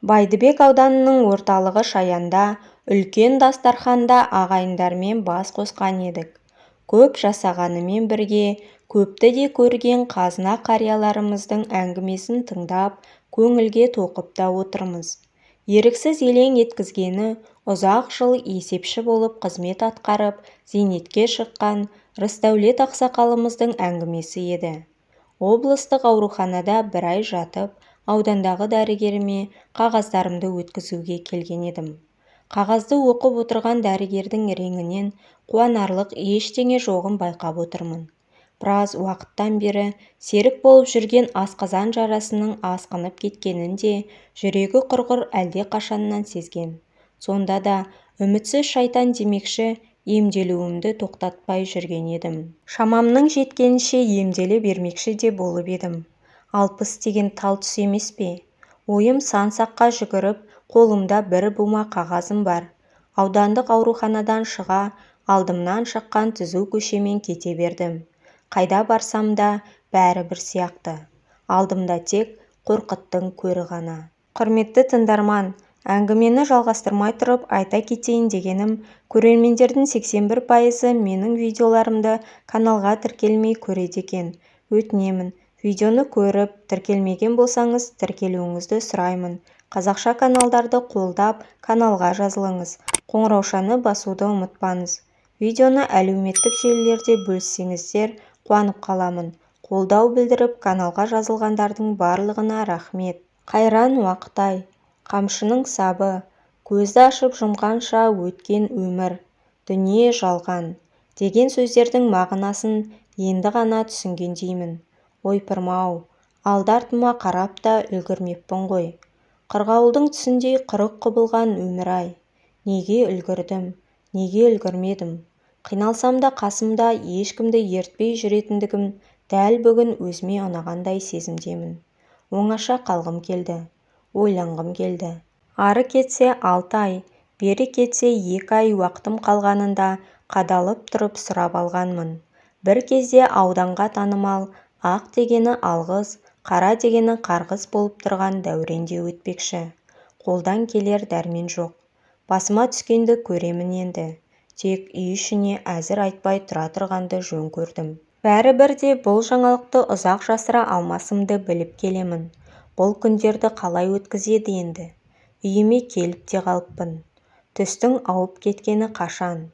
Бәйдібек ауданының орталығы Шаянда үлкен дастарқанда ағайындармен бас қосқан едік. Көп жасағанымен бірге көпті де көрген қазына қарияларымыздың әңгімесін тыңдап, көңілге тоқып та отырмыз. Еріксіз елең еткізгені ұзақ жыл есепші болып қызмет атқарып, зейнетке шыққан Рысдәулет ақсақалымыздың әңгімесі еді. Облыстық ауруханада бір ай жатып, аудандағы дәрігеріме қағаздарымды өткізуге келген едім. Қағазды оқып отырған дәрігердің реңінен қуанарлық ештеңе жоғын байқап отырмын. Біраз уақыттан бері серік болып жүрген асқазан жарасының асқынып кеткенін де жүрегі құрғыр әлдеқашаннан сезген. Сонда да үмітсіз шайтан демекші, емделуімді тоқтатпай жүрген едім. Шамамның жеткенінше емделе бермекші де болып едім. 60 деген тал түс емес пе? Ойым сан-саққа жүгіріп, қолымда бір бума қағазым бар. Аудандық ауруханадан шыға алдымнан шыққан түзу көшемен кете бердім. Қайда барсам да бәрі бір сияқты. Алдымда тек Қорқыттың көрі ғана. Құрметті тыңдарман, әңгімені жалғастырмай тұрып айта кетейін дегенім, көрермендердің 81%-ы менің видеоларымды каналға тіркелмей көреді екен. Өтінемін, видеоны көріп, тіркелмеген болсаңыз, тіркелуіңізді сұраймын. Қазақша каналдарды қолдап, каналға жазылыңыз. Қоңыраушаны басуды ұмытпаңыз. Видеоны әлеуметтік желілерде бөліссеңіздер, қуанып қаламын. Қолдау білдіріп, каналға жазылғандардың барлығына рахмет. Қайран уақыт-ай, қамшының сабы, көзді ашып жұмғанша өткен өмір, дүние жалған, деген сөздердің мағынасын енді ғана түсінгендеймін. Ойпырмау, алды-артыма қарап та үлгермеппін ғой. Қырғауылдың түсіндей қырық құбылған өмір-ай, неге үлгердім, неге үлгермедім? Қиналсам да қасымда ешкімді ертпей жүретіндігім дәл бүгін өзіме ұнағандай сезімдемін. Оңаша қалғым келді, ойланғым келді. Ары кетсе 6 ай, бері кетсе 2 ай уақытым қалғанында қадалып тұрып сұрап алғанмын. Бір кезде ауданға танымал, ақ дегені алғыс, қара дегені қарғыс болып тұрған дәурен де өтпекші. Қолдан келер дәрмен жоқ. Басыма түскенді көремін енді. Тек үй ішіне әзір айтпай тұра тұрғанды жөн көрдім. Бәрібір де бұл жаңалықты ұзақ жасыра алмасымды біліп келемін. Бұл күндерді қалай өткізеді енді? Үйіме келіп те қалыппын. Түстің ауып кеткені қашан?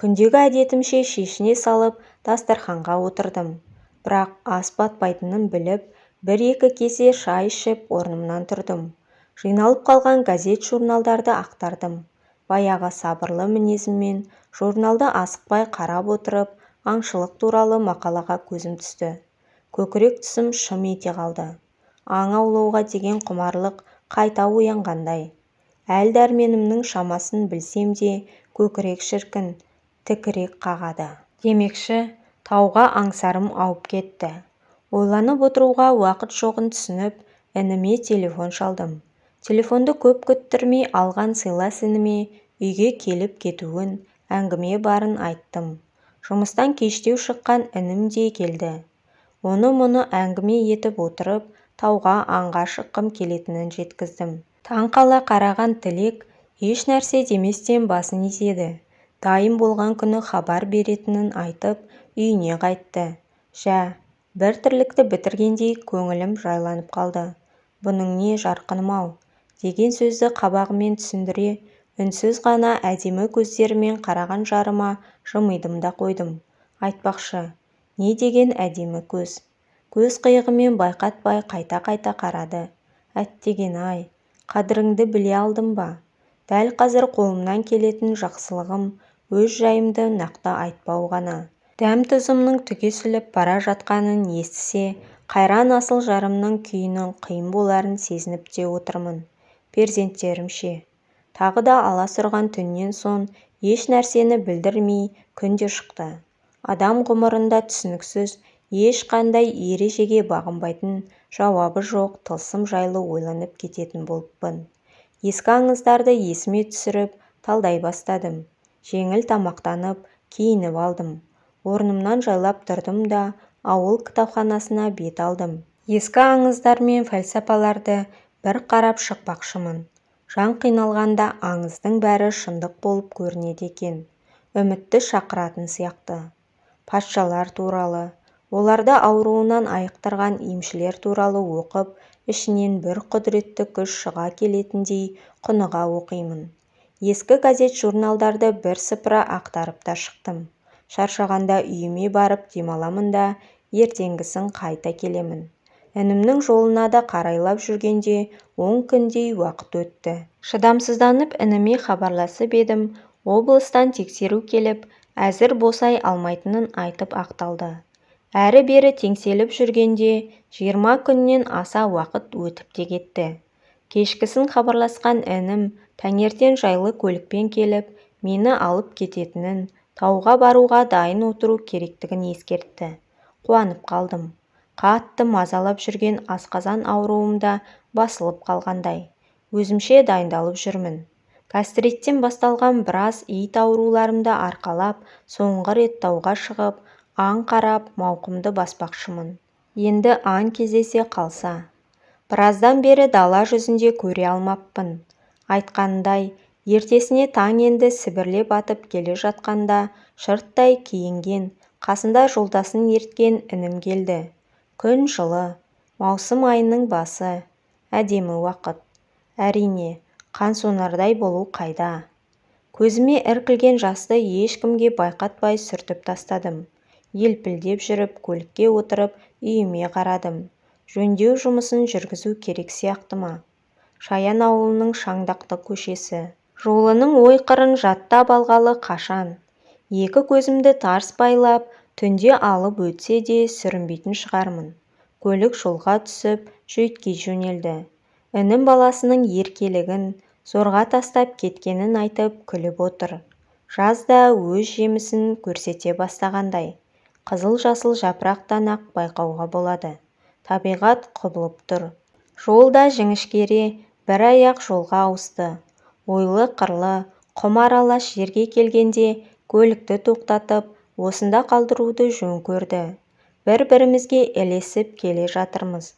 Күндегі әдетімше шешіне салып, дастарханға отырдым. Бірақ ас батпайтынын біліп, бір-екі кесе шай ішіп, орнымнан тұрдым. Жиналып қалған газет-журналдарды ақтардым. Баяғы сабырлы мінезіммен журналды асықпай қарап отырып, аңшылық туралы мақалаға көзім түсті. Көкірек тұсым шым ете қалды. Аң аулауға деген құмарлық қайта оянғандай. Әл-дәрменімнің шамасын білсем де көкірек шіркін, тікірек қағады. Демекші, тауға аңсарым ауып кетті. Ойланып отыруға уақыт жоғын түсініп, ініме телефон шалдым. Телефонды көп күттірмей алған сыйлас ініме үйге келіп кетуін, әңгіме барын айттым. Жұмыстан кештеу шыққан інім де келді. Оны-мұны әңгіме етіп отырып, тауға аңға шыққым келетінін жеткіздім. Таң қала қараған Тілек еш нәрсе деместен басын изеді. Дайын болған күні хабар беретінін айтып, үйіне қайтты. Жә, бір тірлікті бітіргендей көңілім жайланып қалды. Бұның не жарқыным-ау, деген сөзді қабағымен түсіндіре, үнсіз ғана әдемі көздерімен қараған жарыма жымидым да қойдым. Айтпақшы, не деген әдемі көз. Көз қиығымен байқатпай қайта-қайта қарады. Әттеген-ай, қадіріңді біле алдым ба? Дәл қазір қолымнан келетін жақсылығым өз жайымды нақты айтпау ғана. Дәм-тұзымның түгесіліп бара жатқанын естісе, қайран асыл жарымның күйінің қиын боларын сезініп те отырмын. Перзенттерім ше? Тағы да аласұрған түннен соң еш нәрсені білдірмей күн де шықты. Адам ғұмырында түсініксіз, ешқандай ережеге бағынбайтын, жауабы жоқ тылсым жайлы ойланып кететін болыппын. Ескі аңыздарды есіме түсіріп, талдай бастадым. Жеңіл тамақтанып, киініп алдым. Орнымнан жайлап тұрдым да, ауыл кітапханасына бет алдым. Ескі аңыздар мен фәлсапаларды Бір қарап шықпақшымын. Жан қиналғанда аңыздың бәрі шындық болып көрінеді екен. Үмітті шақыратын сияқты. Патшалар туралы, оларды ауруынан айықтырған емшілер туралы оқып, ішінен бір құдіретті күш шыға келетіндей құныға оқимын. Ескі газет-журналдарды бірсыпыра ақтарып та шықтым. Шаршағанда үйіме барып демаламын да, ертеңгісін қайта келемін. Інімнің жолына да қарайлап жүргенде 10 күндей уақыт өтті. Шыдамсызданып ініме хабарласып едім, облыстан тексеру келіп, әзір босай алмайтынын айтып ақталды. Әрі-бері теңселіп жүргенде 20 күннен аса уақыт өтіп те кетті. Кешкісін хабарласқан інім таңертең жайлы көлікпен келіп, мені алып кететінін, тауға баруға дайын отыру керектігін ескертті. Қуанып қалдым. Қатты мазалап жүрген асқазан ауруым да басылып қалғандай. Өзімше дайындалып жүрмін. Гастриттен басталған біраз ит ауруларымды арқалап, соңғы рет тауға шығып, аң қарап, мауқымды баспақшымын. Енді аң кездесе қалса. Біраздан бері дала жүзінде көре алмаппын. Айтқанындай, ертесіне таң енді сібірлеп атып келе жатқанда шырттай киінген, қасында жолдасын ерткен інім келді. Күн жылы. Маусым айының басы. Әдемі уақыт. Әрине, қансонардай болу қайда. Көзіме іркілген жасты ешкімге байқатпай сүртіп тастадым. Елпілдеп жүріп көлікке отырып үйіме қарадым. Жөндеу жұмысын жүргізу керек сияқты ма? Шаян ауылының шаңдақты көшесі. Жолының ой-қырын жаттап алғалы қашан. Екі көзімді тарс байлап, түнде алып өтсе де сүрінбейтін шығармын. Көлік жолға түсіп, жүйтки жөнелді. Інім баласының еркелігін, зорға тастап кеткенін айтып күліп отыр. Жаз да өз жемісін көрсете бастағандай. Қызыл-жасыл жапырақтан-ақ байқауға болады. Табиғат құбылып тұр. Жол да жіңішкере бір аяқ жолға ауысты. Ойлы-қырлы, құм аралас жерге келгенде көлікті тоқтатып, осында қалдыруды жөн көрді. Бір-бірімізге ілесіп келе жатырмыз.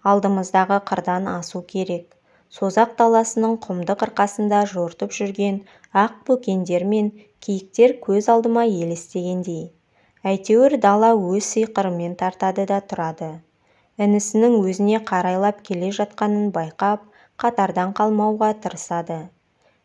Алдымыздағы қырдан асу керек. Созақ даласының құмды қырқасында жортып жүрген ақ бөкендер мен киіктер көз алдыма елестегендей. Әйтеуір дала өз сиқырымен тартады да тұрады. Інісінің өзіне қарайлап келе жатқанын байқап, қатардан қалмауға тырысады.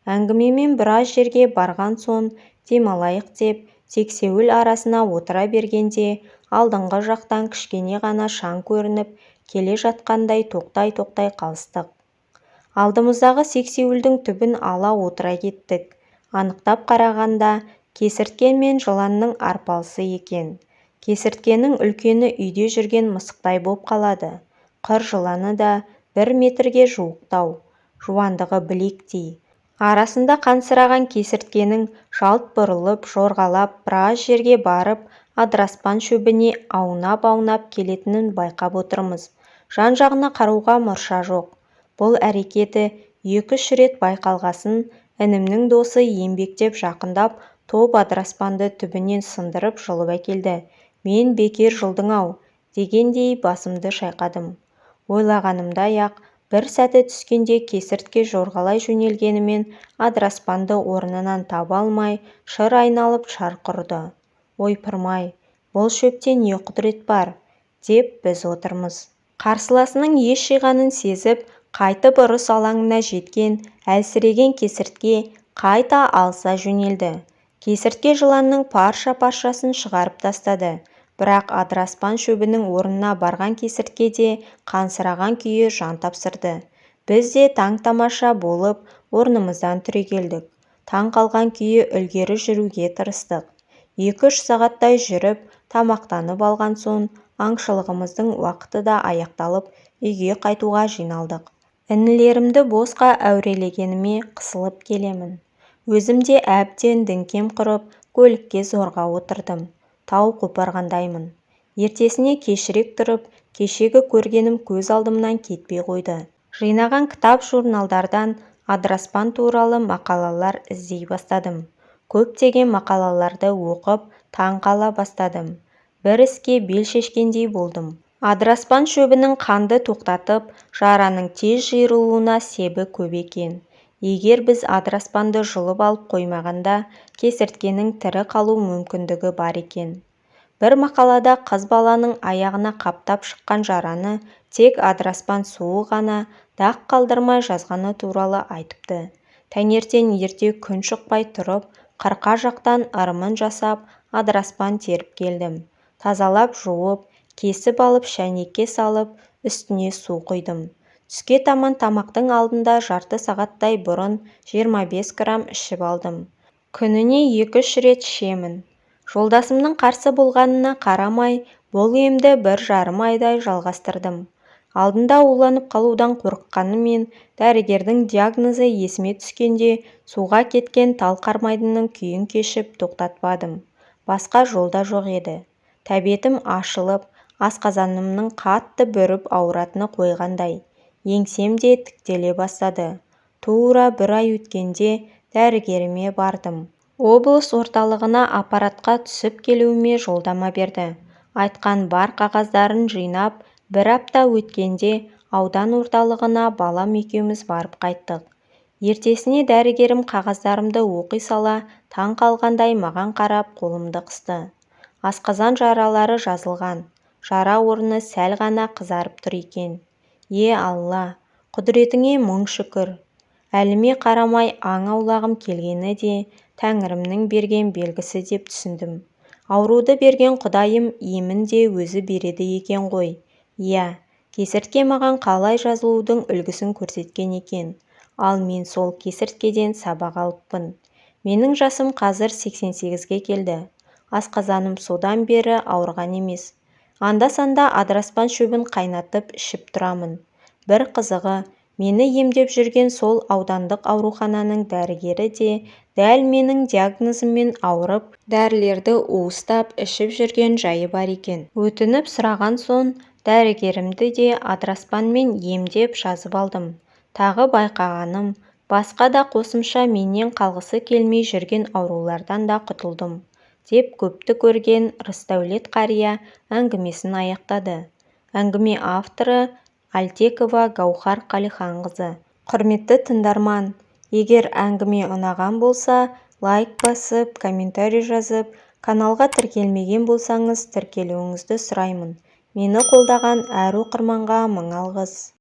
Әңгімемен біраз жерге барған соң демалайық деп, сексеуіл арасына отыра бергенде алдыңғы жақтан кішкене ғана шаң көрініп келе жатқандай тоқтай-тоқтай қалыстық. Алдымыздағы сексеуілдің түбін ала отыра кеттік. Анықтап қарағанда, кесіртке мен жыланның арпалысы екен. Кесірткенің үлкені үйде жүрген мысықтай боп қалады. Қыр жыланы да бір метрге жуықтау. Жуандығы білектей. Арасында қансыраған кесірткенің жалт бұрылып, жорғалап біраз жерге барып, адыраспан шөбіне аунап-аунап келетінін байқап отырмыз. Жан-жағына қарауға мұрша жоқ. Бұл әрекеті екі-үш рет байқалғасын, інімнің досы еңбектеп жақындап, топ адыраспанды түбінен сындырып жұлып әкелді. Мен бекер жұлдың-ау дегендей басымды шайқадым. Ойлағанымдай-ақ, бір сәті түскенде кесіртке жорғалай жөнелгенімен адыраспанды орнынан таба алмай, шыр айналып шарқ ұрды. Ойпырмай, бұл шөпте не құдірет бар, деп біз отырмыз. Қарсыласының ес жиғанын сезіп, қайтып ұрыс алаңына жеткен әлсіреген кесіртке қайта алыса жөнелді. Кесіртке жыланның парша-паршасын шығарып тастады. Бірақ адыраспан шөбінің орнына барған кесіртке де қансыраған күйі жан тапсырды. Біз де таң-тамаша болып орнымыздан түрегелдік. Таң қалған күйі ілгері жүруге тырыстық. Екі-үш сағаттай жүріп, тамақтанып алған соң, аңшылығымыздың уақыты да аяқталып, үйге қайтуға жиналдық. Інілерімді босқа әурелегеніме қысылып келемін. Өзім де әбден діңкем құрып, көлікке зорға отырдым. Тау қопарғандаймын. Ертесіне кешірек тұрып, кешегі көргенім көз алдымнан кетпей қойды. Жинаған кітап-журналдардан адыраспан туралы мақалалар іздей бастадым. Көптеген мақалаларды оқып, таң қала бастадым. Бір іске бел шешкендей болдым. Адыраспан шөбінің қанды тоқтатып, жараның тез жиырылуына себі көп екен. Егер біз адыраспанды жұлып алып қоймағанда кесірткенің тірі қалу мүмкіндігі бар екен. Бір мақалада қыз баланың аяғына қаптап шыққан жараны тек адыраспан суы ғана дақ қалдырмай жазғаны туралы айтыпты. Таңертең ерте күн шықпай тұрып Қырқа жақтан ырымын жасап адыраспан теріп келдім. Тазалап жуып, кесіп алып шәйнекке салып, үстіне су құйдым. Түске таман тамақтың алдында жарты сағаттай бұрын 25 грамм ішіп алдым. Күніне 2-3 рет ішемін. Жолдасымның қарсы болғанына қарамай бұл емді 1,5 айдай жалғастырдым. Алдында уланып қалудан қорыққаныммен дәрігердің диагнозы есіме түскенде суға кеткен тал қармайдының күйін кешіп тоқтатпадым. Басқа жол да жоқ еді. Тәбетім ашылып, асқазанымның қатты бүріп ауыратыны қойғандай. Еңсем де тіктеле бастады. Тура бір ай өткенде дәрігеріме бардым. Облыс орталығына аппаратқа түсіп келуіме жолдама берді. Айтқан бар қағаздарын жинап, бір апта өткенде аудан орталығына балам екеуміз барып қайттық. Ертесіне дәрігерім қағаздарымды оқи сала таң қалғандай маған қарап қолымды қысты. Асқазан жаралары жазылған, жара орны сәл ғана қызарып тұр екен. Е Алла, құдіретіңе мың шүкір. Әліме қарамай аң аулағым келгені де тәңірімнің берген белгісі деп түсіндім. Ауруды берген Құдайым емін де өзі береді екен ғой. Иә, кесіртке маған қалай жазылудың үлгісін көрсеткен екен. Ал мен сол кесірткеден сабақ алыппын. Менің жасым қазір 88-ге келді. Асқазаным содан бері ауырған емес. Анда-санда адыраспан шөбін қайнатып ішіп тұрамын. Бір қызығы, мені емдеп жүрген сол аудандық аурухананың дәрігері де дәл менің диагнозыммен ауырып, дәрілерді уыстап ішіп жүрген жайы бар екен. Өтініп сұраған соң дәрігерімді де адыраспанмен емдеп жазып алдым. Тағы байқағаным, басқа да қосымша менен қалғысы келмей жүрген аурулардан да құтылдым, деп көпті көрген Рысдәулет қария әңгімесін аяқтады. Әңгіме авторы Әлтекова Гаухар Қалиханқызы. Құрметті тыңдарман, егер әңгіме ұнаған болса, лайк басып, комментарий жазып, каналға тіркелмеген болсаңыз, тіркелуіңізді сұраймын. Мені қолдаған әр оқырманға мың алғыс.